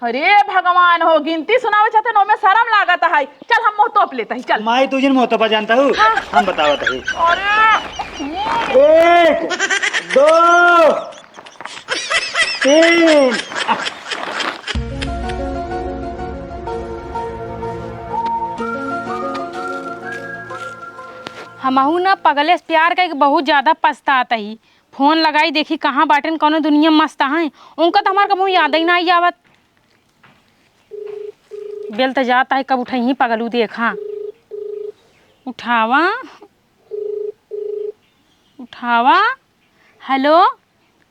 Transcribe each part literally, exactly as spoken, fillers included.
अरे भगवान हो, गिनती सुनावे चाहते न, ओमे शरम लागत है। चल, हम मुँह तोप लेत ही, चल। माई, तू जिन मुँह तोपा जानत हू, हाँ। हम बतावत ही। अरे। एक, दो, तीन। हमहू न पगले से प्यार कइके बहुत ज्यादा पछतात ही। फोन लगाई देखी कहाँ बाटेन, कौनो दुनिया मस्त हैं। उनका तो हमार कबहूँ याद ही ना आई आवत। बेल त जात है, कब उठइहीं पगलू देखा। उठावा, उठावा। हेलो।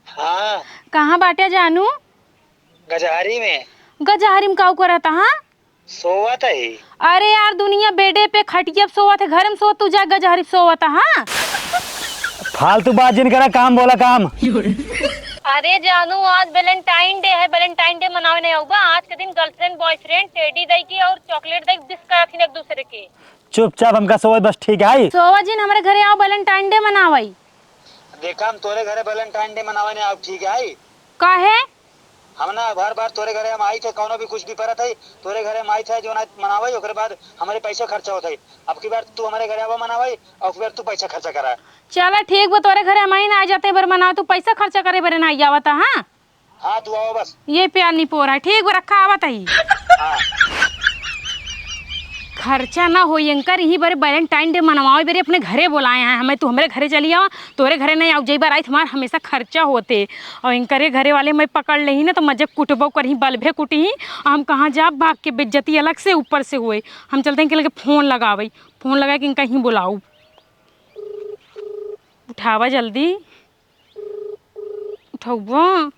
हाँ। कहाँ बाटे जानू? गजहरी में। गजहरी में काऊ करत, हाँ? सोवत ही। अरे यार, दुनिया बेडे पे, खटिया पे सोवत है, घर में सोवत, तू जा गजहरी पे सोवत, हाँ? फालतू बात जिन करा, काम बोला, काम। अरे जानू, आज Valentine Day है, Valentine Day मनावे नहीं आऊबा? आज के दिन girlfriend, boyfriend teddy दई के और chocolate दई के wish करत हिन एक दूसरे के। चुपचाप हमका सोवत बस ठीक है। सोवा जिन, हमरे घरे आवा, Valentine Day मनावई। देखा, हम तोरे घरे Valentine Day मनावे नहीं आउब, ठीक है? काहे? हम ना, हर बार तोरे घरे हम आइत है, कौनो भी कुछ भी परत है, तोरे घरे हम आइत है, जो ना मनावई, ओकरे बाद हमरे पैसा खर्चा होत है। अब की बार तू हमरे घरे आवा मनावई, और फिर तू पैसा खर्चा करा। चला ठीक बा, तोरे घरे हम ही ना आ जाते, बार मनावा, तू पैसा खर्चा करे बरे ना आवत, हाँ? हाँ, तू आवा बस। ये प्यार नहीं पोरा है। ठीक बा, रखा, आवत ही। हाँ। खर्चा ना होई इनकर, इही बरे Valentine Day मनवावे बरे अपने घरे बोलाए हैं हमें। तू हमरे घरे चली आवा, तोरे घरे नहीं आउब, जई बार आई, हमार हमेशा खर्चा होते। और इनकरे घरे वाले मैं पकड़ लेही ना, तो मजे कुटबो करही, बल्बे कुटही। हम कहाँ जाब, भाग के बेइज्जती अलग से ऊपर से होए। हम चलते हैं इनके लगे फोन लगावे, फोन लगा के इनका ही बोलाऊ। उठावा जल्दी। उठउबो?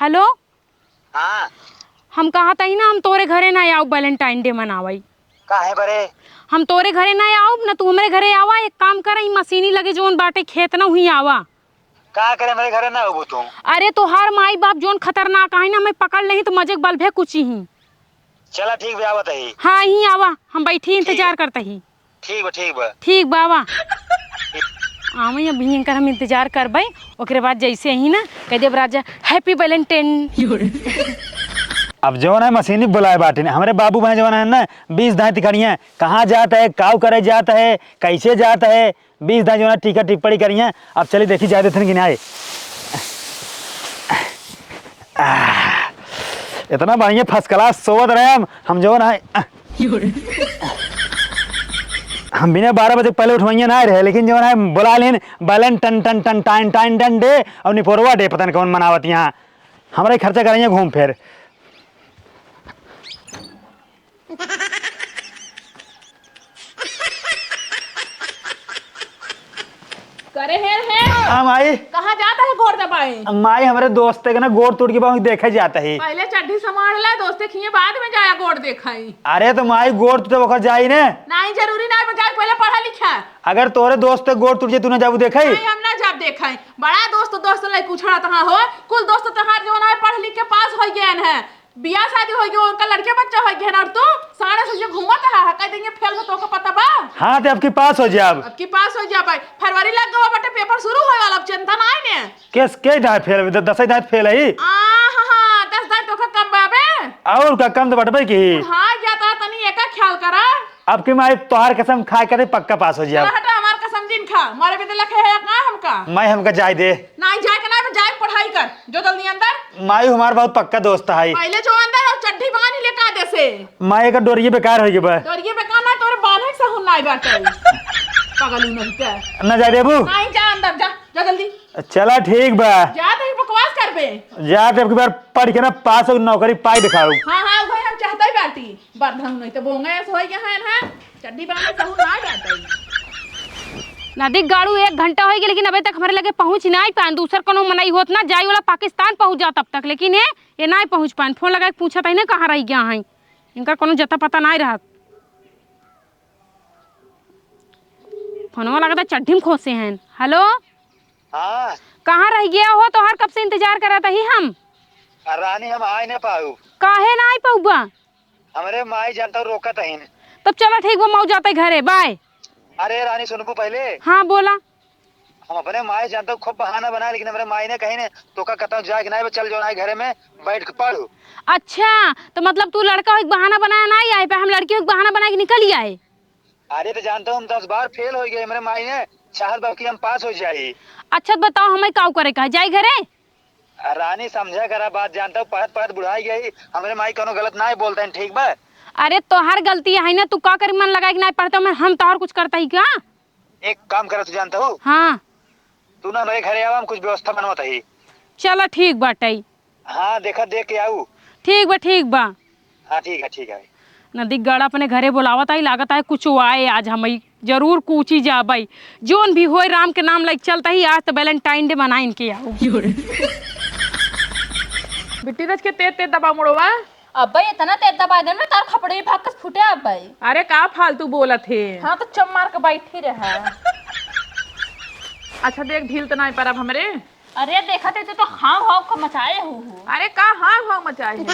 हेलो? हाँ। हम कहत ही ना, हम तोरे घरे ना आउब Valentine Day मनावई। काहे बरे? हम तोरे घरे ना आउब ना, तू हमरे घरे आवा। एक काम करा, ई मशीनी लगे जौन बाटे खेत ना, उहीं आवा। का करे हमरे घरे ना आउबू तू? अरे तोहार माई बाप जौन खतरनाक है ना, मैं पकड़ लेही तो मजे के बल्बे कुची ही। चला ठीक बा, आवत ही। हाँ, यहीं आवा, हम बैठी ठीक। इंतजार करत ही। ठीक बा, ठीक बा। ठीक बा, आवा। आवे अभी इनकर हम इंतजार करबे, ओकरे बाद जैसे ही ना कह देब, "राजा, Happy Valentine।" अब जौन है मशीनी बुलाए बाटिन, हमरे बाबू भाई जौन है ना, बीस दाई तिकड़िया, कहाँ जात है, काऊ करे जात है, कैसे जात है, बीस दाई जौन है टीका टिप्पणी करिया। अब चली देखी जाए देथन कि नाई। आह, इतना बढ़िया first class सोवत रहे हम, हम जौन है, आह। हम बिना बारह बजे पहले उठवइया ना रहे, लेकिन जौन है बुला लेन, Valentine, टन, टन, टाइन, टाइन, टन डे और निपोरवा डे, पता नहीं कौन मनावत यहाँ। हमरा ही खर्चा करेंगे घूम फिर। करे हेर हेर। हाँ माई। कहाँ जात है गोड़ दबाए? माई, हमरे दोस्त के ना गोड़ टूट के बा, देखे जात ही। पहले चड्ढी संभाल ले, दोस्ते खिए बाद में जाया गोड़ देखाई। अरे तो माई, गोड़ टूटे ओकर जाई ने। नहीं, जरूरी ना बा जाए, पहले पढ़ा लिखा। अगर तोरे दोस्त के गोड़ टूट जाए, तू ना जाबू देखे? नहीं, हम ना जाब देखाई। बड़ा दोस्त दोस्त लाई पूछड़ा तहाँ हो, कुल दोस्त तहार जौन है पढ़ लिख के पास होइ गए हैं। बियाह शादी होइ गयो, उनका लड़के बच्चा होइ गए हैं, और तू साढ़े से जो घूमत रहा है, कह देंगे फेल हो, तोके पता बा? हाँ, ते अब की पास हो जाब। अब की पास हो जाब भाई, फरवरी लग गवा बटे, पेपर शुरू होए वाला, अब चिंता ना है ने। केस के दांत फेल, द-, दस दांत फेल है। आ, हाँ, हाँ, दस दांत तोके कम बाबे। और का कम तो बटबे की। हाँ, जाता तनी एका ख्याल करा। अब की माई तोहार कसम खाए के पक्का पास हो जाब। चला हटा, हमार कसम जिन खा, मारे बेदे लखे है का हमका? माई हमका जाए दे। नहीं जाए के ना, जाए पढ़ाई कर, जो जल्दी अंदर। माई हमार बहुत पक्का दोस्त है। पहले जो अंदर और चड्ढी बांध ले का दे से। माई का डोरिये बेकार होइ गई बा। डोरिये बेकार ना, तोरे बांधे के सहूर नाई बाटे। पागल ही नहीं के। ना जाए देबू? नहीं, जा अंदर, जा, जा जल्दी। चला ठीक बा। जा तो बकवास करबे। जा तो अब की बार पढ़ के ना पास हो, नौकरी पाई दिखाऊ। हाँ, हाँ, वही हम चाहते ही बाटी। बरधन नहीं तो बोंगा ऐसे होइ गया है ना, चड्ढी बांधे सहूर नाई बाटे। नदी गाड़ू एक घंटा होइ गया, लेकिन अबे तक हमरे लगे पहुँच नाई पान। दूसर कोनो मनई होत ना, जाई वाला पाकिस्तान पहुँच जात अब तक, लेकिन ये, ये नाई पहुँच पान। फोन लगा के पूछत ही ना कहाँ रहि गया है, इनका कोनो जता पता नाई रहत। फोनवा लगत है चड्ढी में खोसे हैं। हेलो? हाँ। कहाँ रहि गया हो? तोहार कब से इंतजार करत ही हम। आ रानी, हम आए ना पाऊ। काहे ना आइ पाउबा? हमरे माई जानता रोकत हईन। तब चला ठीक बा, मऊ जाते घरे, बाय। अरे रानी, सुनबू पहले? हाँ, बोला। हम अपने माई जानता हूँ, खूब बहाना बनाए, लेकिन हमरे माई ने कहीं ने, "तोका कतौ जाए के नाहीं बा, चल जौन है घरे में बैठ के पढ़।" अच्छा, तो मतलब तू लड़का होइके बहाना बनाए नाहीं आए, पर हम लड़की होइके बहाना बनाए के निकल ही आए। अरे तो जानता हूँ, हम दस बार फेल होइ गए, हमरे माई ने चाहत बा कि हम पास होइ जाई। अच्छा, तो बताओ, हमें काउ करे का है, जाई घरे? आ, रानी, समझा करा बात, जानता हूँ, पढ़त पढ़त बुढ़ाई गई, हमरे माई कौनो गलत नाहीं बोलते हैं, ठीक बा? अरे, तोहार गलती है ना, तू का करी, मन लगाए के नाहीं पढ़ते, हम तोहार कुछ करता ही का? एक काम करा, तू जानता हूँ? हाँ। तू ना हमरे घरे आवा, हम कुछ व्यवस्था बनवत ही। चला, ठीक बाटई। हाँ, देखा, देख के आऊ। ठीक बा, ठीक बा। हाँ, ठीक है, ठीक है। नदी गड़ अपने घरे बोलावत आई, लागत है कुछ आए आज, हम ई जरूर कूची जाबई। जोन भी होए, राम के नाम लइके चलता ही, आज तो Valentine Day मनाइन के आऊ। बिट्टी रच के तेज तेज दबा मुड़वा। अब्बे, इतना तेज दबा देन ना, तार खपड़े ही भक्कस फूटे अब्बे। अरे, का फालतू बोलत हे? हाँ, तो चुप मार के बैठी रहा। अच्छा, देख, ढील तो नाहीं परब हमरे। अरे, देखत है, तू तो हाव हाव का मचाए हो, हो। अरे, का हाव हाव मचाए है?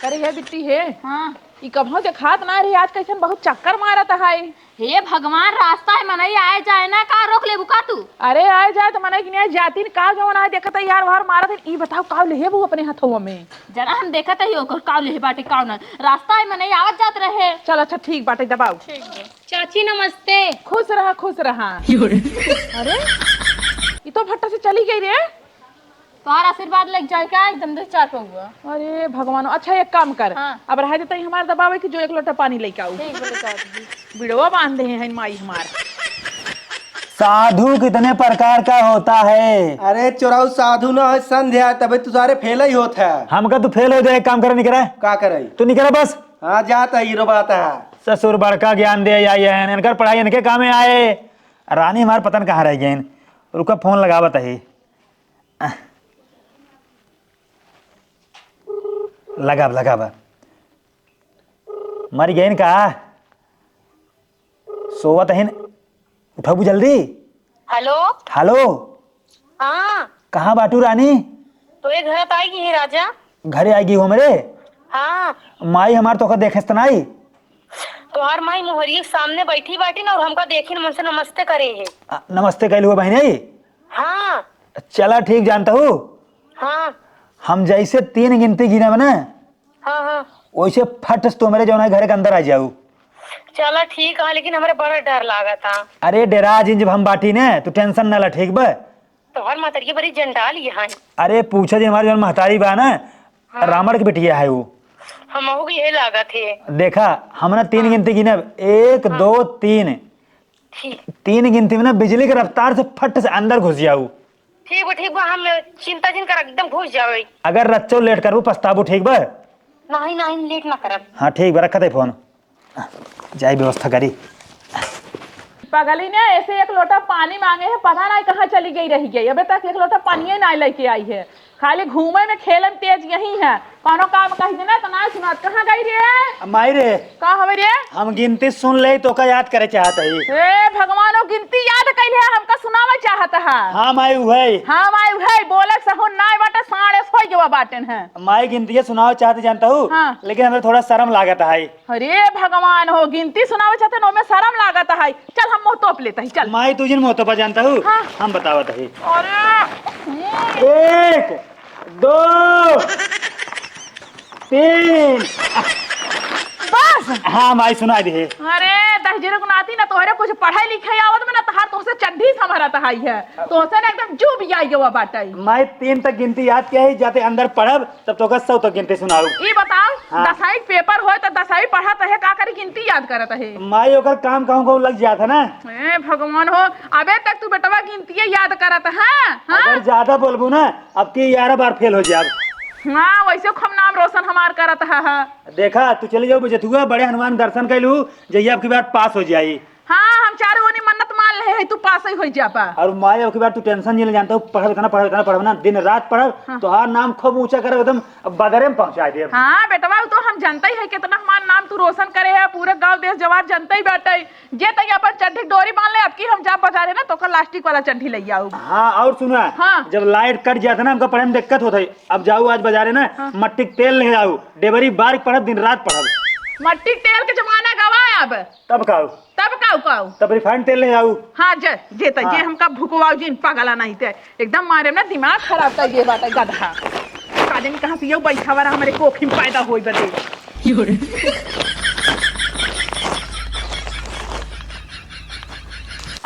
अरे, हे बिट्टी हे। हाँ। ई कबहूँ देखात ना रही, आज कैसन बहुत चक्कर मारत है। हे भगवान, रास्ता है, मनई आए जाए ना, का रोक लेबू का तू? अरे, आए जाए तो मनई के नहीं जाती न, का जवन आए देखत है यार, वहार मारत है। ई बताओ, का लेहे बू अपने हथवा में? जरा हम देखत है, ओकर का लेहे बाटे, का ना। रास्ता है, मनई आवत जात रहे। चल, अच्छा, ठीक बाटे, दबाओ। ठीक बा। चाची, नमस्ते। खुश रहा, खुश रहा। अरे, ई तो फट्टा से चली गई रे। तोहार आशीर्वाद लेके जाए का एकदम दे चार पौवा। अरे भगवान, अच्छा एक काम कर, हाँ। अब रह देता ही हमार दबावे कि जो एक लोटा पानी लेके आऊ। ठीक बोले चाची जी। बिड़वा बांध दे हैं माई हमार। साधु कितने प्रकार का होता है? अरे चोराऊ, साधु ना है, संध्या है, तबे तू सारे फेल ही होत है। हमका तू फेल हो जाए, एक काम करे, निकरा। का करे? तू निकरा बस। हाँ, जाता हीरो बात है। ससुर बड़का ज्ञान दे आई है, इनकर पढ़ाई इनके कामे आए। रानी हमार पता न कहाँ रह गइन। रुका, फोन लगावत ही। लगाब, लगाब। मरि गइन का? सोवत हइन, उठबू जल्दी। हेलो। हेलो। हाँ। कहाँ बाटू रानी? तोरे घर त आइ गई है राजा। घरे आइ गई हो हमरे? हाँ। माई हमार तोका देखे त नाई? तोहार माई मोहरिया के सामने बैठी बाटी ना, और हमका देखिन मन से नमस्ते करे है। आ, नमस्ते कैलू हो बहिनी? हाँ। चला ठीक, जानता हूँ। हाँ। हम जैसे तीन गिनती गिनब ना, हाँ, हाँ। वैसे फट से तू हमरे जौन है घरे के अंदर आ जाऊ। चला ठीक है, लेकिन हमरे बड़ा डर लागत है। अरे डेरा जिन, जब हम बाटी ने, तू tension ना ला, ठीक बा? तोहर महतरिया बड़ी जंडाल ही है। अरे पूछा जी, हमारे जौन महतारी बा ना, हाँ। रावण के बिटिया है वो। हमहू के यही लागत है। देखा, हम ना तीन हाँ। गिनती गिनब, एक, हाँ। दो, तीन। ठीक। तीन गिनती में ना बिजली के रफ्तार से फट से अंदर घुस जाऊ। ठीक बा, ठीक बा, हम चिंता जिन कर, एकदम घुस जावे। अगर रच्चो लेट करबू, पछताबू, ठीक बा? नहीं, नहीं, लेट ना करब। हाँ, ठीक बा, रखत है फोन। जाई व्यवस्था करी। पगली ने ऐसे एक लोटा पानी मांगे है, पता नहीं कहाँ चली गई, रह गई, अबे तक एक लोटा पानिये नहीं लेके आई है। खाली घूमे में, खेले में तेज यही है। कौनो काम कहि देना तो ना सुनात। कहाँ गई रे? माई रे। का हवे रे? हम गिनती सुन ले तो का याद करे चाहत है। हे भगवान, वो गिनती याद कैले है, हमका सुनावे चाहत है। हाँ माई, उहे। हाँ माई, उहे। बोले सहु नाय बाटे, साढ़े सोई गवा बाटेन है। माई, गिनती सुनावे चाहत, जानता हूँ, हाँ। लेकिन हमें थोड़ा शर्म लागत है। अरे भगवान हो, गिनती सुनावे चाहते न, ओमे शर्म लागत है। चल, हम मुँह तोप लेते हैं, चल। माई, तू जिन मुँह तोपा, जानता हूँ, हाँ। हम बतावत है। अरे। एक, दो, तीन। बस। हाँ माई, सुनाई दे। अरे दहिजरे को नाती, ना तोहरे कुछ पढ़े लिखे आवत में, ना तोहार तोहसे चड्ढी संभरत है, तोहसे ना एकदम जू भी आई गवा बाटे। माई, तीन तक गिनती याद किया है, जाते अंदर पढ़ब। तब तोका सौ तक गिनती सुनाऊ। ई बताओ, हाँ। दसवीं के पेपर होए त दसवीं पढ़त है, का करी, गिनती याद करत है? माई, ओकर काम कहूँ कहूँ लग जात है ना। ए भगवान हो, अबे तक तू बेटवा गिनती याद करत है, हाँ? अगर ज्यादा बोलबू ना, अब की ग्यारह बार फेल हो जाब। हाँ, वैसे खूब नाम रोशन हमार करत है, हाँ। देखा, तू चली जाऊ बजथुआ, बड़े हनुमान दर्शन कैलू, जइया अब की बार पास हो जाई। हाँ, हम चारों ओनी मन्नत मान ले है, तू पास ही होई जाबा। और माई, अब की बार तू tension नहीं ले, जानता हूँ, पढ़ब इतना, पढ़ब इतना, पढ़ब ना, दिन रात पढ़ब, हाँ। तोहार नाम खूब ऊंचा करब, एकदम बदरे में पहुंचाई देब। हाँ बेटवा, वो तो हम जानते ही है कितना हमार नाम तू रोशन करे है, पूरे गांव देश जवार जानते ही बाटे। जे तई अपन चड्ढी डोरी बांध ले, अब की हम जाब बाजारे ना, तो ओकर लास्टिक वाला चड्ढी ले आऊ। हाँ, और सुना, हाँ। जब लाइट कट जात है ना, हमका पढ़े में दिक्कत होत है, अब जाऊ आज बाजारे ना, हाँ। मट्टी के तेल ले आऊ, डेबरी बार पढ़ब, दिन रात पढ़ब। मट्टी तेल के जमाना गवा अब। तब काऊ? तब काऊ काऊ? तब refined तेल ले आऊ। हाँ, जे, जे त, हाँ। जे हमका भुकवाऊ जिन, पागला नहीं ते। एकदम मारे ना दिमाग खराब कर दिए बाटे गधा। का जानी कहाँ से यो बैठा वाला हमारे कोखी में पैदा होई बदे।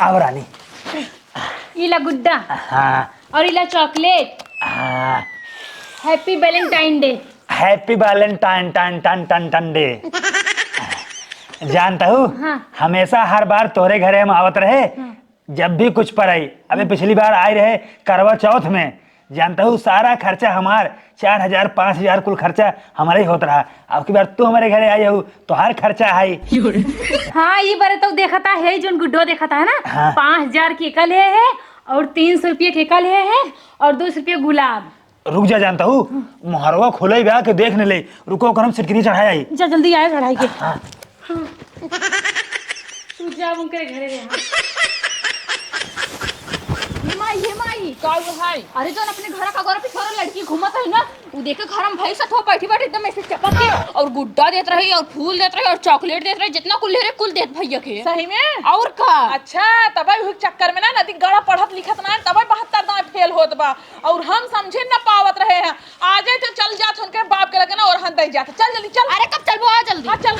आव रानी। इला गुड्डा। हाँ। और इला chocolate। हाँ। Happy Valentine Day। Happy Valentine, टन, टन, टन, टन डे। जानता हूँ, हाँ। हमेशा हर बार तोरे घरे हम आवत रहे, हाँ। जब भी कुछ परई। अबे, हम्म। पिछली बार आए रहे करवा चौथ में, जानता हूँ, सारा खर्चा हमार, चार हजार, पाँच हजार कुल खर्चा हमारे ही होत रहा। अब की बार तू हमारे घरे आई हो, तोहार खर्चा आई। हाँ, ई बारे तो देखता है, जोन गुड्डो देखता है ना, हाँ। पाँच हजार के कल है, है और तीन सौ रुपये के कल है, है और दो सौ रुपये गुलाब। रुक जा, जानता हूँ, मोहरवा खोले बा के देख न ले। रुको, ओकर हम सिटकिनी चढ़ाए आई। जा, जल्दी आए चढ़ाई के। हाँ। तू जा उनके घरे रे, हाँ। हे माई, हे माई। का हुआ है? अरे, जोन अपने घर का गोरा पिछोरा लड़की घूमत है ना, उ देखे घर में भैंस थो बैठी बैठी एकदम ऐसे चपक के, और गुड्डा देत रही, और फूल देत रही, और chocolate देत रही, जितना कुल ले रहे कुल देत भैया के। सही में? और का? अच्छा, तबे उही चक्कर में ना नदी गड़ा पढ़त लिखत ना, तबे बहत्तर दांय फेल होत बा। और हम समझे न पावत रहे हैं। आ जाए तो चल जात उनके बाप के लगे ना, और हम दे जात। चल जल्दी चल। अरे कब चलबो, आ जल्दी। हाँ, चल।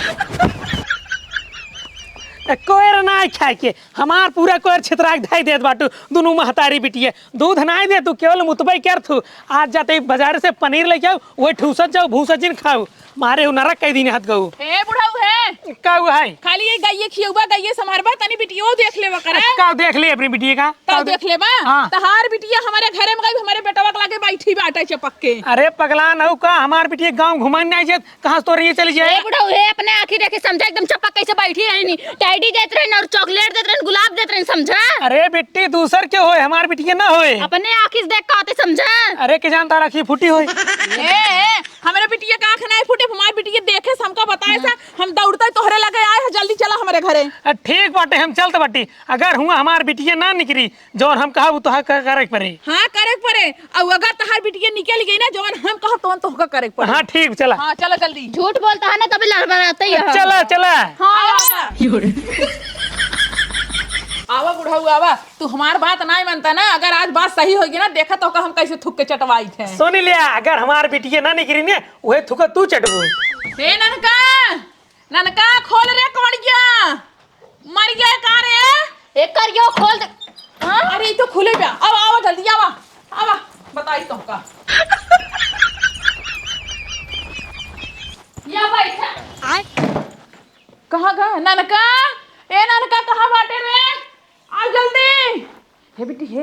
ए, कोयर ना खाए के, हमार पूरा कोयर छितरा के धई देत बाटू, दुनू महतारी बिटिया। दूध नाय दे तू, केवल मुतबई कर थू। आज जाते बाजार से पनीर लेके आओ, वही ठूसत जाओ, भूसत जिन खाओ। मारे उ नरक कई दिन हाथ गऊ। ए बुढ़ऊ है। का हुआ है? खाली ये गइये खियउबा, गइये संभारबा, तनी बिटियो देख लेवा करे। का देख ले अपनी बिटिया का? का देख लेबा? हाँ। तहार बिटिया हमारे घरे में गई, हमारे बेटवा के लागे बैठी बाटे चपक के। अरे पगला नहू का, हमार बिटिया गाँव घुमाने नहीं जात, कहाँ से तोरे ये चली जाए? ए बुढ़ऊ, हे अपने आँखी देखी समझा, एकदम चपक कैसे बैठी रही नी। टैडी देत रहे और chocolate देत रहे, गुलाब देत रहे, समझा? अरे बिट्टी, दूसर के होए, हमार बिटिया ना होए। अपने आँखी से देख के आते समझा? अरे के जानता आँखी फूटी होए। ए, ए, हमरे बिटिया का आँख नाहीं फूटे, हमार बिटिया देखे से हमका बताए से, हम दौड़ते तोहरे लगे आए हैं, जल्दी चला हमरे घरे। अ, ठीक बाटे, हम चलत बाटी। अगर हुआ हमार बिटिया ना निकरी, जौन हम कहब, उ तोहका क-, करे के पड़ी। हाँ, करे के पड़े। अउ अगर तहार बिटिया निकल गई ना, जौन हम कहब, तौन तोहका करे के पड़े। हाँ, ठीक, चला। हाँ, चला जल्दी। झूठ बोलता है ना, तभी लड़बड़ाते ही है। चला, चला। हाँ। आवा। आवा बुढ़ऊ, आवा। तू हमार बात नाहीं मानता ना, अगर आज बात सही होगी ना, देखा तोहका हम कैसे थूक के चटवाई थे। सुन लिया, अगर हमार बिटिया ना निकरी ने, उहे थूक तू चटबू। हे ननका, ननका, खोल रे कमड़िया। मर गया का रे? ए करियो, खोल दे। हाँ? अरे, ई तो खुले बा। आवा, आवा, जल्दी आवा। आवा, बताई तोहका। या बैठा। आय। कहाँ गा? ननका? ए ननका, कहाँ बाटे रे? आ जल्दी। हे बिट्टी, हे,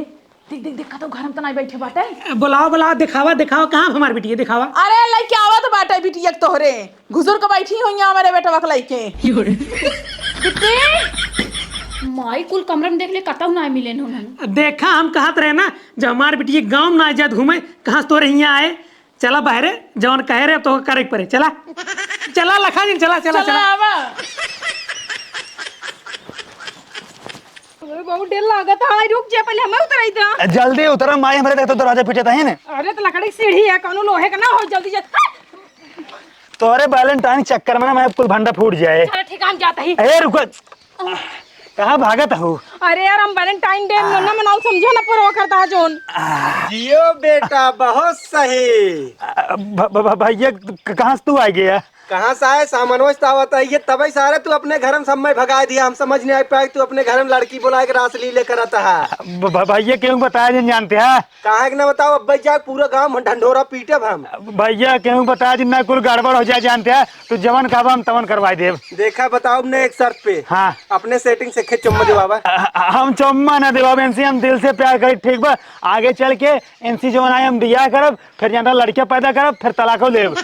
देख, देख, देख, कतौ घर में त नाई बैठे बाटे। बुलावा, बुलावा, देखावा, देखावा, कहाँ हमार बिटिया, देखावा। अरे, लइके आवत बाटे बिटिया के तोहरे। घुसुर के बैठी होइया हमरे बेटवा के लइके। बिट्टी, माई कुल कमरा में देख ले, कतौ नाई मिले न उन्हन। देखा, हम कहत रहे ना, जब हमार बिटिया गाँव में ना जात घूमे, कहाँ से तोरे हियाँ आए? चला बहरे, जवन कहे रहे, तो करे के पड़े। चला, चला, लखा जी, चला, चला, चला, चला। आवा। अरे, बहुत डर लागत है। रुक जा, पहले हमें उतराई दे। जल्दी उतरा, माई हमरे देखते दरवाजा पीटे तही ने। अरे, तो लकड़ी की सीढ़ी है, कौनो लोहे का ना हो, जल्दी जा। तोरे Valentine चक्कर में ना, मैं कुल भंडा फूट जाए। चलो, ठीक है, हम जाते ही। ए, रुको। कहाँ भागत हो? अरे यार, हम Valentine Day मना मनाओ समझो ना, पर वो करता है जोन। जियो बेटा, बहुत सही। आ, भ-, भ-, भ-, भैया, क-, कहाँ से तू आ गया? कहाँ से आए? सामनवा से आवत है, ये तबे सारे तू अपने घर में सब में भगा दिया। हम समझ नहीं आ पाए, तू अपने घर में लड़की बुलाए के रास लीले करत है। भ-, भ-, भैया, क्यों बताया नहीं जानते हैं? काहे के ना बताओ, अब भाई जाके पूरा गांव में ढंढोरा पीटब हम। भैया, केहू बता दी ना, कुल गड़बड़ हो जाए, जानते हैं, तू जवन कहबा हम तवन करवाई देब। देखा, बताओ ने एक शर्त पे। हाँ। अपने setting से खे चुम्मा देवावा। अ, अ, हम चुम्मा ना देवाब, इनसे हम दिल से प्यार करी, ठीक बा? आगे चल के इनसे जवन आए हम बियाह करब, फिर जानता लड़कियां पैदा करब, फिर तलाको लेब।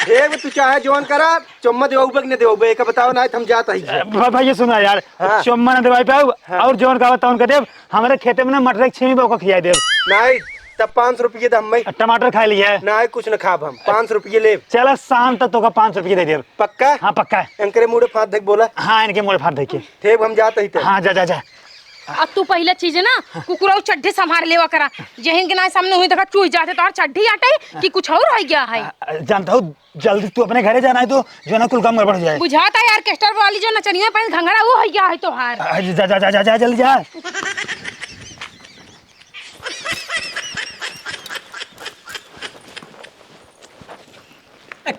देख, तू चाहे जवन करा, चुम्मा देवाबे कि ना देवाबे, एक बताओ ना, हम जात ही। अ, भ-, भैया सुना यार, हाँ। चुम्मा ना देवाई पाऊ, हाँ। और जवन कहबा तवन कर देब, हमरे खेते में ना मटर के छीमी बा, ओका खियाई देब। नहीं, तब पाँच सौ रुपये दे हमें। टमाटर खा लिया है। नहीं, कुछ न खाब हम। पाँच सौ रुपये लेब। चला, शाम तक तोका पाँच सौ रुपये दे देब। पक्का? हाँ, पक्का है। इनकरे मुड़े फाँद धइके बोला। हाँ, इनके मुड़े फाँद धइके। ठीक, हम जात ही तब। हाँ, जा, जा, जा। अब तू पहिले चीज ना, कुकुरऊ चड्ढी संभार लेवा करा। जेहिन के नाई सामने हुई देखा चूई जाते तोहार चड्ढी आटे कि कुछ और होइ गया है। आ, आ, जानता हूँ, जल्दी तू अपने घरे जाना है तो जो ना कुल काम गड़बड़ हो जाए। बुझाता है orchestra वाली जो नचनिया पहन घंघरा वो होइ गया है तोहार। आ, जा, जा, जा, जा, जा, जल्दी जा।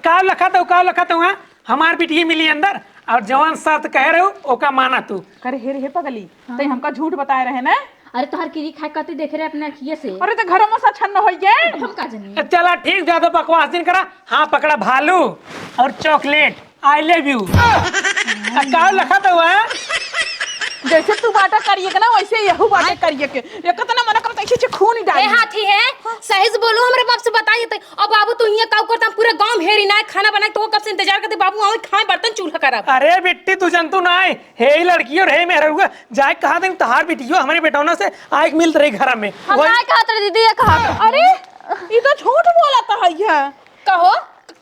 का लखत हऊ, का लखत हऊ, हाँ? हमार बिटिया मिली अंदर और जवन शर्त कहे रहू, ओका माना तू। करे हे रे, हे पगली, हाँ। तई हमका झूठ बताए रहे ना? अरे तोहार किरी खाए कते देखे रहे अपने अखिए से। अरे तो घर में से अच्छा न होई गे। हम का जानी? ए, चला ठीक, ज्यादा बकवास जिन करा। हाँ, पकड़ा भालू और chocolate, I love you। आ, का लखत हऊ, हाँ? जैसे तू बाटा करिए के ना, वैसे यहू बाटे करिए के। एक तो ना मन करता ऐसे, ऐसे खून ही ए डाली। हाथी है, सही से बोलू, हमरे बाप से बताइए तो। अब बाबू तू हियां काऊ करता, पूरा गांव में हेरी ना खाना बनाए, तो कब से इंतजार करते बाबू, आवे खाए बर्तन चूल्हा करब। अरे बिट्टी, तू जनतू ना है, हे ही लड़की और हे मेहरुआ, जाए कहा दिन तहार बिटियो हमरे बेटौना से आए के मिलत रही घर में। हम वही ना कहत रहे दीदी, ये कहा। अरे, ई तो झूठ बोलत है ये। कहो,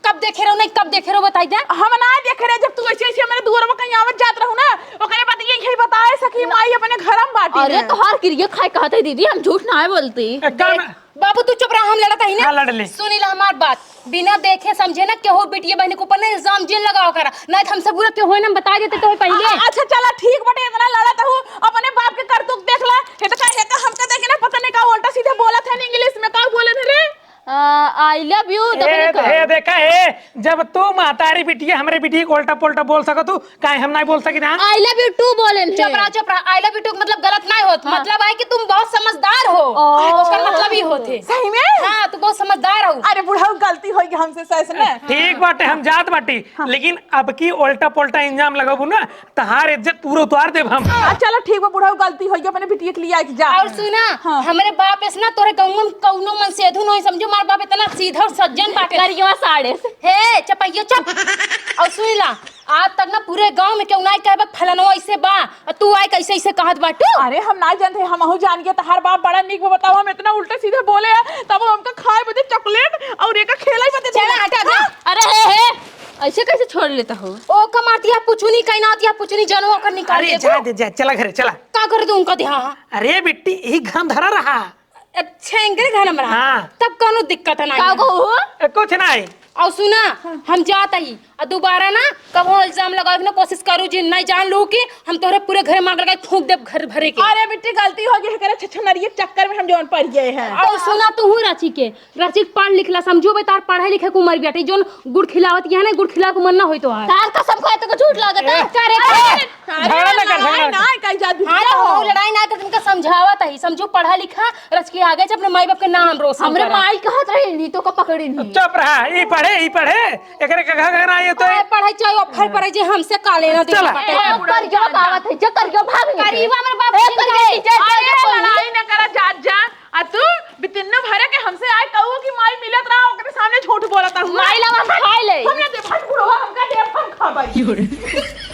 कब देखे रहो, नहीं कब देखे रहो, बताई दे। हम ना देखे रहे, जब तू ऐसे ऐसे हमारे दुआर में कहीं आवत जात रहू ना, ओकरे बाद ये यही बताए सकी माई अपने घर में बाटी अरे, ने। तोहार किरिया खाए कहत है दीदी, हम झूठ ना है बोलती। ए, का देख, ना? बाबू तू चुप रहा, हम लड़त ही ना। हाँ, लड़ ले। सुनी ला हमार बात, बिना देखे समझे ना केहू बिटिया बहन के ऊपर ना इल्जाम जिन लगाओ करा, नहीं तो हमसे बुरा केहू है ना, हम बता देते तो पहले। आ, अच्छा चला ठीक बटे, इतना लड़त हूँ, अपने बाप के करतूत देख ला। ये तो कहे का हमका देखे ना, पता नहीं का उल्टा सीधा बोलत है English में, का बोलत है रे? आ, I love you, ए, देखने का। हे देखा, हे, जब तू महतारी बिटिया हमरे बिटिया के उल्टा पुल्टा बोल सकत हू, काहे हम नाहीं बोल सकी ना? I love you too बोलेन है। चुप रहा, चुप रहा। I love you too मतलब गलत नाहीं होत। हाँ। मतलब है कि तुम बहुत समझदार हो। ओ। ओकर मतलब ई होत है। सही में? हाँ, तू बहुत समझदार हो। अरे बुढ़ऊ, गलती होइ गई हमसे, सही से ना। ठीक बाटे, हम जात बाटी, हाँ। लेकिन अब की उल्टा पुल्टा इल्जाम लगाबू ना, तहार इज्जत पूरा उतार देब हम। आ, चलो ठीक बा बुढ़ऊ, गलती होइ गई, अपने बिटिया के लिए आके जा। और सुना, हाँ। हमरे बाप ऐसे ना तोरे गाँव में कौनो मनसेधू नहीं समझो, हमार बाप इतना सीधा और सज्जन बाटे। करियवा साड़े से। हे, चपैयो चुप। और सुन ला, आज तक ना पूरे गांव में केहू नाई कहबे फलनवा ऐसे बा, और तू आए कैसे ऐसे कहत बाटू? अरे हम नाई जानते, हमहू जान गए, तहार बाप बड़ा नीक बा, बताओ हम इतना उल्टे सीधे बोले हैं, तब हमका खाए बदे chocolate और एका खेलाई बदे चला, देला। हटा ना। हाँ? अरे हे, हे, ऐसे कैसे छोड़ लेता हो? ओ कमातिया पुछुनी, कहीं ना आतिया पुछुनी, जनवा कर निकाल अरे दे जा वो। दे, जा, चला घरे, चला। का कर दूं उनका ध्यान? अरे बिट्टी, यही घन धरा रहा। अच्छा, इनके घर में रहा। हाँ। तब कौनो दिक्कत ना का है। कहू? ए, कुछ नहीं। और सुना, हाँ। हम जात ही, और दोबारा ना कबो इल्जाम लगावे के ना कोशिश करू जी, नहीं जान लू कि हम तोहरे पूरे घर में आग लगा के फूंक देब घर भरे के। अरे बिट्टी, गलती हो गई है, करे छछनरिये के चक्कर में हम जौन पड़ गए हैं। और सुना, तू हूँ रांची के, रांची के पढ़ लिख ला, समझो बे, तार पढ़े लिखे के उम्र बाटे, जौन गुड़ खिलावत यहाँ ना, गुड़ खिलावे के मन ना होई तोहार। तार कसम खाए तो झूठ लागत है। ए, करे अरे, का? झगड़ा ना कर, झगड़ा ना कर। ना, कहीं जा हाँ, बिटिया तो हो। हम लड़ाई ना कर, तुमका समझावत ही, समझो, पढ़ा लिखा, रच के आगे जब अपने माई बाप के नाम रोशन हमरे करा। माई कहत रही, नी तो का पकड़ी नहीं। चुप रहा, ई पढ़े, ई पढ़े, एकरे का घर, घर आइए तो। ए, पढ़े चाहे अफर पढ़े, जे हमसे का लेना देना चला। बाटे। ए, कर गयो, बावत है, जे कर गयो, भाग नहीं। करीबा हमरे बाप ए, के कर गई, जे, जे, अरे, जे, लड़ाई ना करा, जात जा। आ तू बितिन्नो भरे के हमसे आए कहू कि माई मिलत रहा, ओकरे सामने झूठ बोलत हूँ। माई ला हम खाए ले। हम ना देब, हट बुढ़वा, हमका देब, हम खाबाई।